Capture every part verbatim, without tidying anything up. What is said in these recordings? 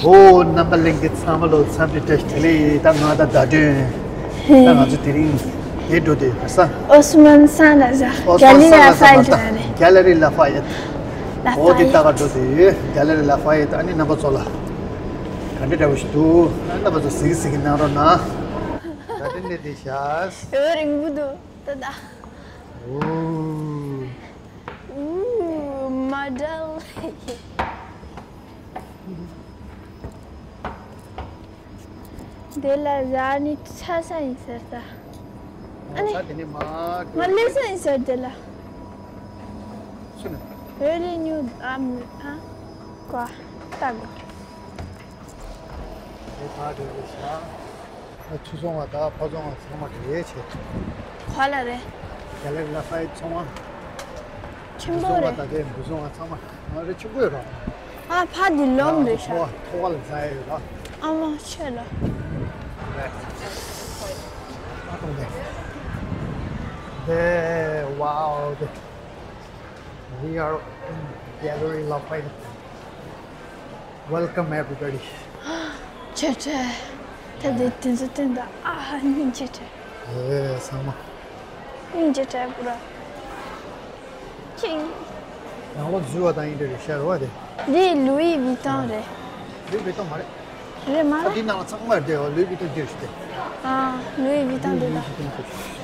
ཨོ། རྣམ་པ་ལྷན་རྒྱས་ཚང་མ་ལོ་འཚམས་འདྲི་བཀྲ་ཤིས་བདེ་ལེགས། ད་ང་ད་ད་དྲན། ད་ང་ཚོ་དེ་རིང་དེ་འགྲོ་དེ་ག་ས། ཨོ་སི་མན་ས་ལ་ཟ། ཨོ་སི་མན་ས་ལ་ཟ་མ་ད་ག་ལི་ར་ཧྥ་ཨེལ་ད་རེད། གེ་ལ་རི་ལ་ཧྥ་ཨེལ། ལ་ཧྥ་ཨེལ། ཨོ་དེ་ད་ག་འགྲོ་དེ་ཡོད། གེ་ལ་རི་ལ་ཧྥ་ཨེལ། ཨ་ནི་རྣམ་པ་ཚོ་ལ་ག་འདྲ་འདྲ་བོ་ཞིག་འདུག་ཨ་རྣམ་པ་ཚོ་གཟིགས་གཟིགས་གནང་རོགས་གནང་། ད་དྲན་ནས་དེ་ཤ། ཨོ་རིང་པོ་འདུག་ད་ད། ཨོ། ཨུ། མ་འདྲ་ལ། དེ་ལ་ཟ་ནི་ཆ་ས་ཡིན་ཟེར་ད། ཨ་ནི། ད་དེ་ནས་མ། ང་ལས་ས་ཡིན་ཟེར་དེ་ལ། སུ་ནས། ཝེ་ལི་ཉུ་ཨ་མི་ཨ། ཀ་ཏ་གོ། དེ་ཕ་དེ་ལས་ཤ། ཆུ་ཚོང་བ་དང་ཕ་ཚོང་བ་ཚང་མ་རེད་བྱས། ག་ལ་རེད། གེ་ལ་རི་ལ་ཧྥ་ཨེལ་ཚོང་བ། ཆེན་པོ་རེད། ཆུ་ཚོང་བ་དང་དེ་འབུ་ཚོང་བ་ཚང་མ་ང་རེ་ཆེན་པོ་ཡོད་ར། ཨ་ཕ་འདི་ལོམ་རེད་ཤག་ཐོག་ལ་ཟ་ཡ་ཡོད་ར། ཨ་མ་ཆེ་ལ། ཨ་ཐོང་དེ། དེ་ཝའོ་དེ། We are in Gallery Lafayette. Welcome everybody. ཆེ་ཆེ། ད་དེ་དེ་ཚོ་བསྟན་ད་ཨ་ཧ་སྙིང་རྗེ་ཆེ། ཨེ་ཚང་མ། སྙིང་རྗེ་ཆེ་པུ་ར། ཅིང་། ནང་ལོགས་འཛུལ་བ་དང་ཡིན་འདྲ་རེད་ཤག་རོ་བ་དེ། འདི་ལུའི་ཝི་ཏང་རེད། ལུའི་ཝི་ཏང་མ་རེད། རེད་མ་ཨ་རེད། འདི་ནང་ལ་ཚང་མ་རེད་དེ་ལུའི་ཝི་ཏང་འདི་རེད་དེ། ཨ་ལུའི་ཝི་ཏང་འདི་ལ། ལུའི་ཝི་ཏང་འདི།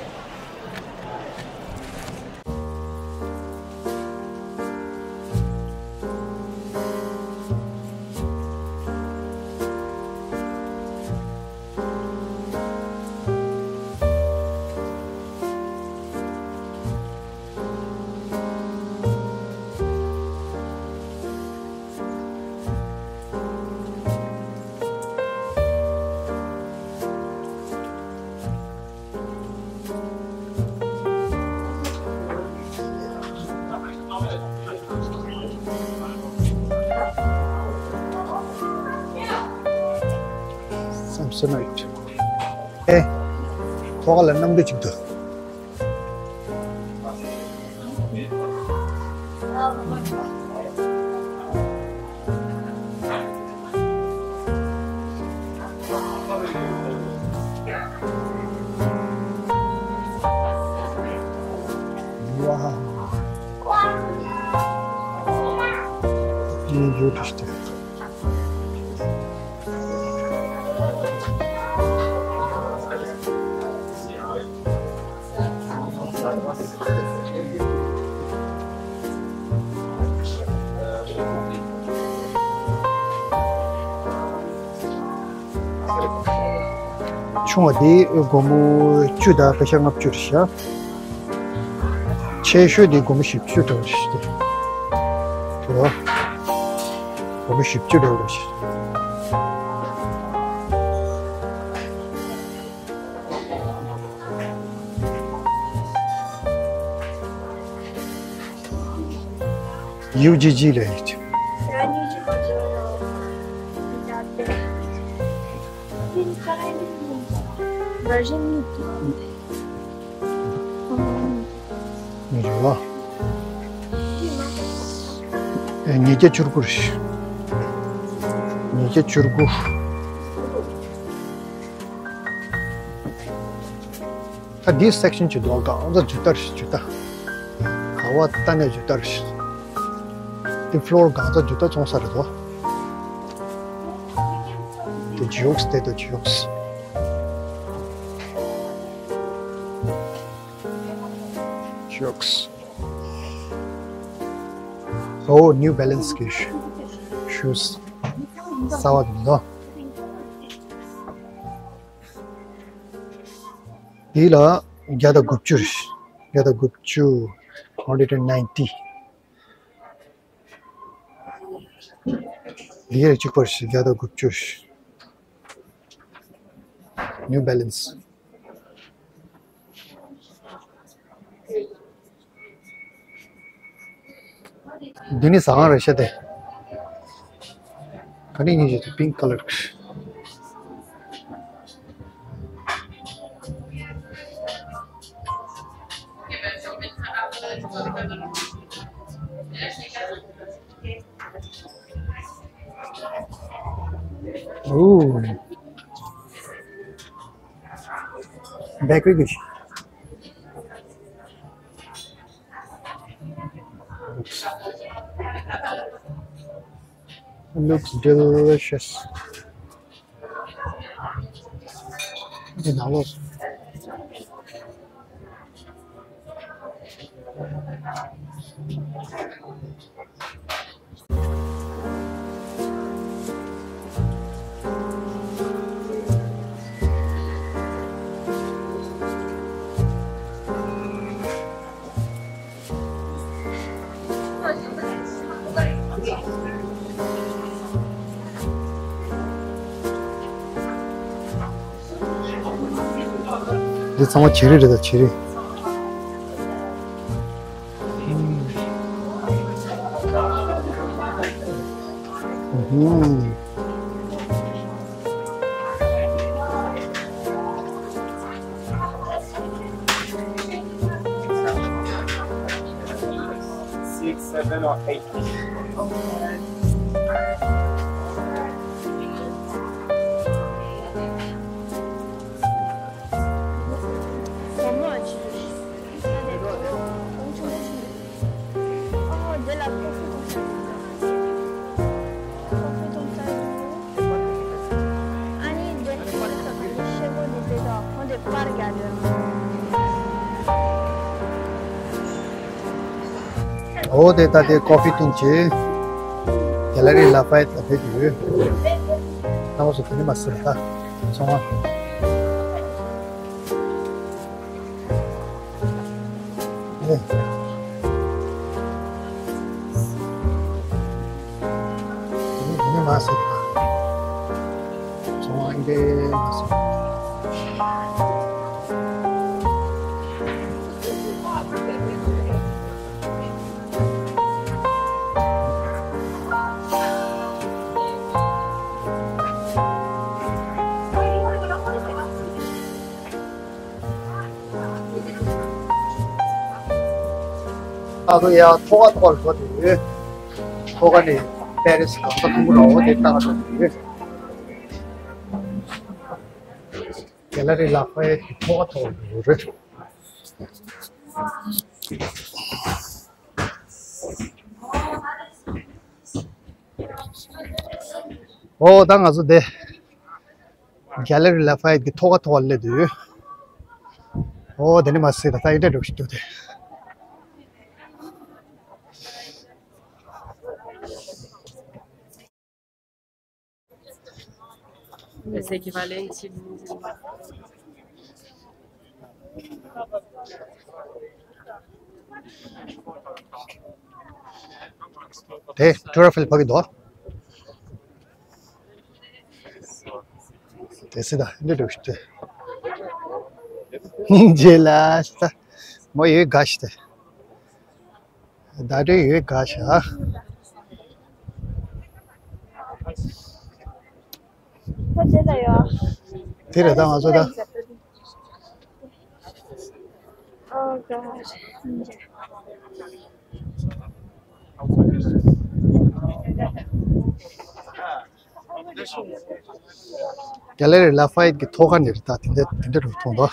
Samsonite. ཨེ། ཁོ་ག་ལ་གནམ་གྲུ་གཅིག་འདུག Wow. Interesting. ཆུང་བ་དེ་སྒོར་མོ་བཅུ་དང་པེ་ཤ་ལྔ་བཅུ་རེད་ཤག་ཆེ་ཤོས་དེ་སྒོར་མོ་བཞི་བཅུ་འགྲོ་རེད་ཤག་དེ། རེད་བ། སྒོར་མོ་བཞི་བཅུ་འགྲོ་རེད་ཤག་ཡུ་ཇི་ཇི་ལ་ཡིན། Version མི་འདུག་མི་འདུག་ལ། ཨེ། ཉིས་བརྒྱ་བཅུ་དགུ་རེད། ཉིས་བརྒྱ་བཅུ་དགུ། ད་འདི་སེག་ཤན་གཅིག་འདུག་གང་ཚ་ཇུ་ཏ་རེད། ཇུ་ཏ། ག་བ་ཏ་ནས་ཇུ་ཏ་རེད། འདི་ཕློར་གང་ཚ་ཇུ་ཏ་བཙོང་ས་རེད་དོ། དེ་ཇིའོགས་དེ་དོ་ཇིའོགས། ཇིའོགས། ཨོ། ནིའུ་བྷེ་ལན་སི་གི་ཤུ་ཤུ་གསར་བ་འདུག་དོ། འདི་ལ་བརྒྱ་དང་དགུ་བཅུ་རེད། བརྒྱ་དང་དགུ་བཅུ། Hundred and ninety. འདི་ཡང་གཅིག་པ་རེད། བརྒྱ་དང་དགུ་བཅུ་རེད། ནིའུ་བྷེ་ལན་སི། འདི་ནི་ཟ་ཁང་རེད་ཤག་དེ། ག་ནས་ཡིན་ཞེས་དུས་pink colour། Ooh. Bakery dish. Looks delicious. འདི་ནང་ལོགས། འདི་ཚང་མ་བྱི་རིལ་རེད་ད། བྱི་རིལ། ཨུམ། Six, seven or eight. Comment tu veux? Oh, de la confiture. Confiture. Ani de chevaux de pédor, on de parga de. འོ་དེ་ད་དེ་ཀོ་ཕི་འཐུང་ཆེད་གེ་ལ་རི་ལ་ཕ་ཡེད་ལ་ཕེབས་ཀྱི་ཡོད། རྣམ་པ་ཚོ་དེ་ནི་མ་ཟེར་ད་ཚང་མ། ཨེ། དེ་ནི་དེ་ནི་མ་ཟེར་ད། ཚང་མ་འདི་མ་ཟེར། ཨ་ཁུ་ཡ་ཐོག་ཁ་ཐོག་ལ་འགྲོ་དེ་ཡོད། ཐོག་ཁ་ནས་པེ་རི་སི་གང་ས་ཐུང་ར་འོ་དེ་ལྟ་ག་འགྲོ་དེ་ཡོད། གེ་ལ་རི་ལ་ཕ་ཡེད་ཀྱི་ཐོག་ཁ་ཐོག་ལ་འགྲོ་རེད། ཨོ་ད་ང་ཚོ་དེ་གེ་ལ་རི་ལ་ཕ་ཡེད་ཀྱི་ཐོག་ཁ་ཐོག་ལ་སླེབས་དུས། ཨོ་དེ་ནི་མ་ཟེར་ད་ད་ཡིན་འདྲ་འགྲོ་ཞིག་འདུག་དེ། Es equivalente. དེ་ཊུ་ར་ཕིལ་ཕ་གི་དོ། དེ་སི་ད་འདི་འགྲོ་ཤི་དེ། སྙིང་རྗེ་ལ་ཤི་ད། མོ་ཡོད་དགའ་ཤི་དེ། ད་དུང་ཡོད་དགའ་ཤ། དེ་རེད་ད་ང་ཚོ་ད། Oh God. གེ་ལ་རི་ལ་ཕ་ཡེད་ཀྱི་ཐོག་ཁ་ནས་རེད་ད། དེ་འདྲ་དེ་འདྲ་རུ་མཐོང་དོ།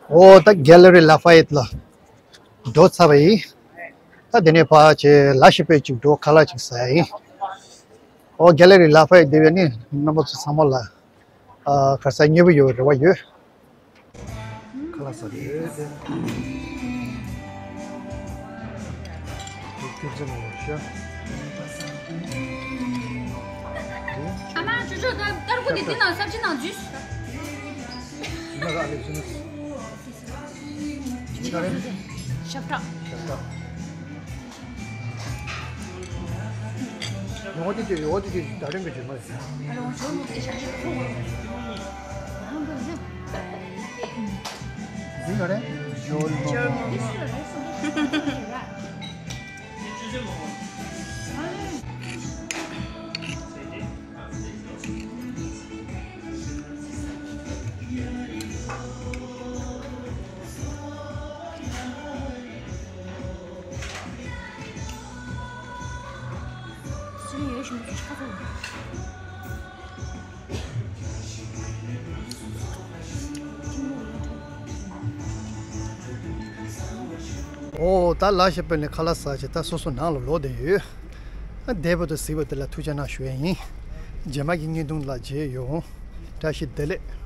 ཨོ་ད་གེ་ལ་རི་ལ་ཕ་ཡེད་ལ་འགྲོ་ཚར་བ་ཡིན། ད་དེ་ནས་ཕར་ཆེ་ལ་ཞིག་པོ་ཅིག་འགྲོ་ཁ་ལག་ཅིག་ཟ་ཡ་ཡིན། ཨོ་གེ་ལ་རི་ལ་ཕ་ཡེད་དེ་བས་ནི་རྣམ་པ་ཚོ་ཚང་མ་ལ་ཨ་ཁ་ས་མཉེས་པོ་ཡོད་རེ་བ་ཡོད། ལ་ས་རེད་དེ། དེ་སྐྱོན་ཆ་མང་བ་ཤ། ཨ་མ་ཅོ་ཅོ་ཀ་ཀར་ཀོ་དེ་འདི་ནང་སབ་ཅི་ནང་འཛུལ། ཞུ་ན་ག་ཨ་ལེ་ཞུ་ན། ཞབས་བྲག་ཞབས་བྲག་ཡོང་བ་དེ་ཅི་ཡོང་བ་དེ་ཅི་ད་རིང་གི་ཇུས་མ་རེད། འདི་ག་རེད། ཇོལ་མོ། ཨོ་ད་ལ་ཤ་པེ་ནི་ཁ་ལག་ཟ་ཆེ་ད་སོ་སོ་ནང་ལ་ལོག་བསྡད་ཡོད། ཨ་བདེ་པོ་དང་གཟིགས་པ་དེ་ལ་ཐུགས་རྗེ་གནང་ཞུ་ཡ་ཡིན། རྗེས་མ་གི་བརྙན་ཐུང་ལ་མཇལ་ཡོང་། བཀྲ་ཤིས་བདེ་ལེགས།